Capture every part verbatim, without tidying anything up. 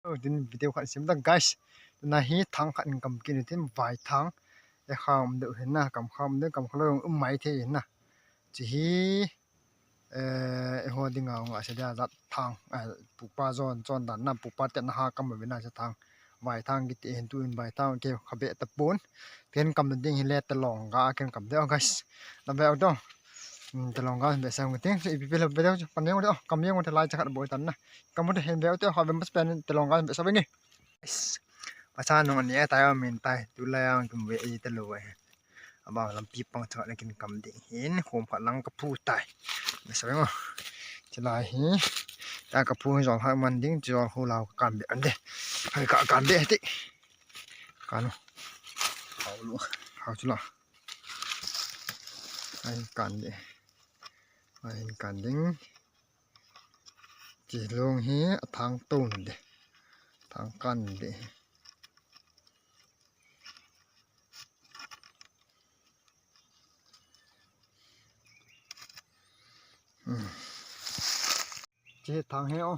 Oh, tin video khat sem ta guys. Tuna hi thang khat in kam kit u tin, vai thang. E kham deuh hin na, kam kham deuh, kam khalou um mai thei hin na. Chi hi, eh, eiho dinga nga se dia jat thang, eh, pupa jon, jon dan na, pupa te na ha kam ve na se thang. Vai thang kiti hin tu in vai thang ke kha be ta pon. Ken kam ding hi le ta long ga ken kam deuh guys. Na ve dong. Hmm, ta long ga be sa ngi ting, so ipi pe le be deuh, pan yong deuh, kam yong te lai cha khat boi tan na. Kamu te hin ve u te, ha ve mas pen te long ga ve sa ve nge. Acha nung ani e tai a min tai, tu lai ang kum ve i te lo e. Aba lampi pang cha na kin kam ding hin, khom khat lang ka phu tai. Ve sa ve ngo. Chi lai hi. Ta ka phu jol ha man ding, jol khu lau ka kan be an de. Hai ka kan be ti. Kan. Hau lu. Hau chu la. Hai kan de. Hai kan ding. Chi long hi a thang to na de. Thang kan de. Hmm. Chi thang hi o.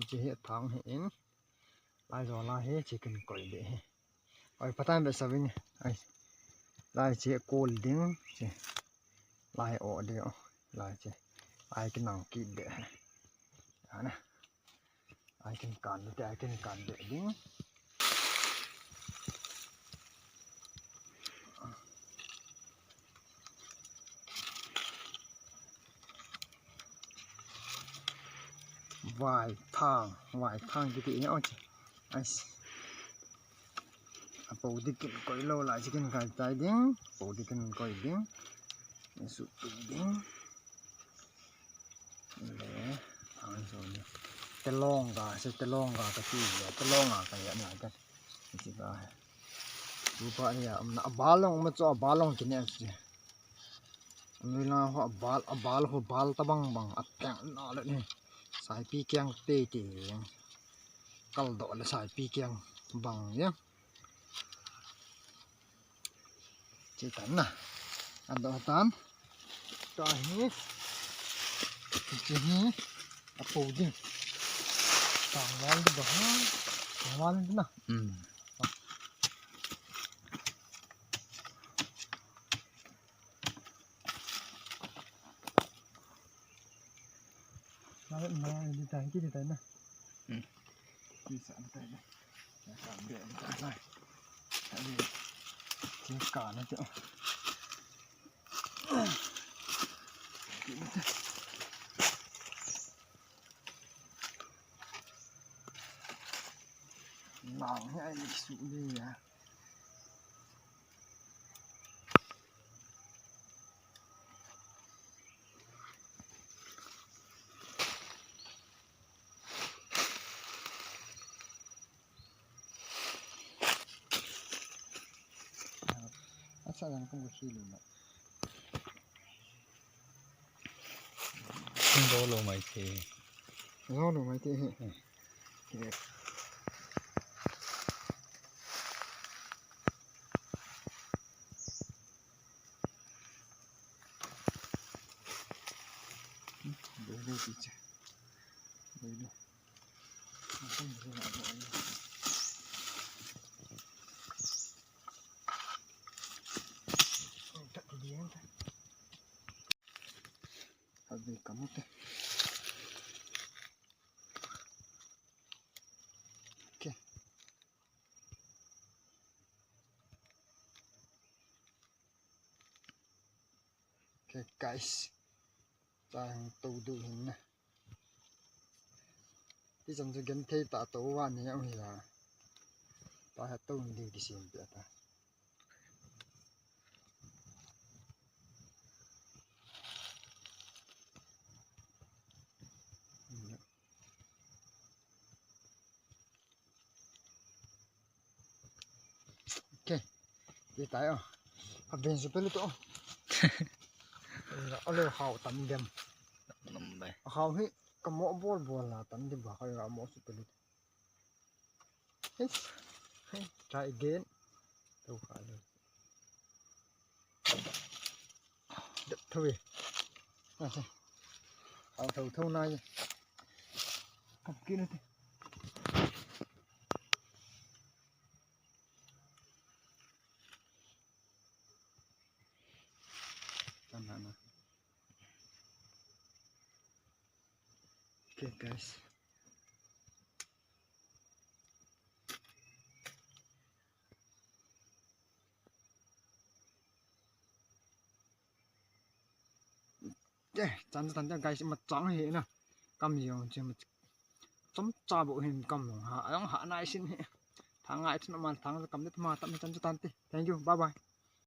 Chi hi thang hi in. Lai jo la hi chi kin koi de hi. Oi, patan be sa ving. Ai. Lai chi kol ding. Chi. Lai o de o. Lai chi. Ai kin nang ki de. Ana. Ai kin kan de, ai kin kan de ding. Vai thang, vai thang kiti ina ong chi. Ais. Apo di kin koi lo lai chi kin kai tai ding. Apo di kin koi ding. Su tu ding. Le, thang so ni. Telong ga, se telong ga ka ti ya, telong ga ka ya na ka. Chi ga. Tu pa ya, na balong ma cho balong kine chi. Nui la ho bal, bal ho bal ta bang bang, a teng na le ni. Saipi kiang te te. Kal do le saipi kiang bang ya. Chi tan na. A do tan. Ta hi. Chi hi. Apo ding. Tang wal de ba ha. Tang wal de na. Hmm. Mai, mai, di tai, ki di tai na. Hmm. Ki sa tai na. Ya ka be tai na. Ai. Ki ka na te. Ki na te. Nang hi ai su ni ya. Asa yang kong ko hilu na. Lo lo mai te. Lo lo mai te he. Hmm. Ke. Lo lo ti che. Lo lo. Abi kamu te. Okay. Okay, guys. Tang tu du hin na. Ti chan chu gen thei ta to wa ni ang hi la. Ta ha to ni ki sim pe ta. Okay. Ti tai o. A ben su pe lu to. Ole hao tam dem. Nam dai. Hao hi ka mo bol bol na tam di ba ka mo su pe lu. Hey, hey, try again. Tau kha le. Dep thui. Au thau thau na ye. Kap ki na te. Okay, guys. Okay, chan chu tan te guys, ima chang hi na. Kam jong chu ima chom cha bo hin kam jong ha, jong ha nai sin hi. Thang ngai chu na man thang kam te ma tam chan chu tan te. Thank you. Bye bye.